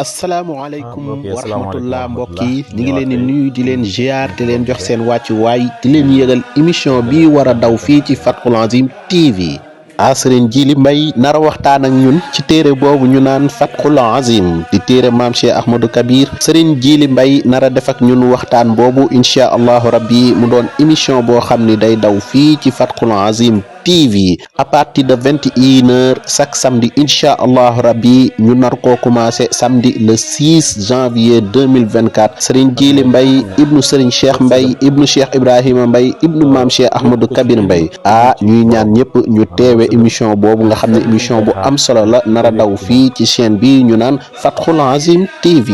asalaamaaleykum wa rahmatullah mbokk yi ñu ngi leen di nuyu di leen ziar di leen jox seen wàccuwaay di leen yëgal émission bi war a daw fii ci Fathul Azim TV. Serigne Djily Mbaye nar a waxtaan ak ñun ci téere boobu ñu naan Fathul Azim di téere maam Cheikh Ahmadou Kabir. Serigne Djily Mbaye nar a def ak ñun waxtaan boobu incha allahu rabbi mu doon émission boo xam ni day daw fii ci Fathul Azim TV à partir de 21h chaque samedi incha allahu rabbi ñu nar koo commencé samedi le 6 janvier 2024 Serigne Djily Mbaye ibnu Serigne Cheikh Mbaye ibnu Cheikh Ibrahima Mbaye ibnu maam Cheikh Ahmadou Kabir Mbaye ñuy ñaan ñëpp ñu teewe émission boobu nga xam ne émission bu am solo la nar a daw fii ci chaîne bi ñu naan Fathul Azim TV.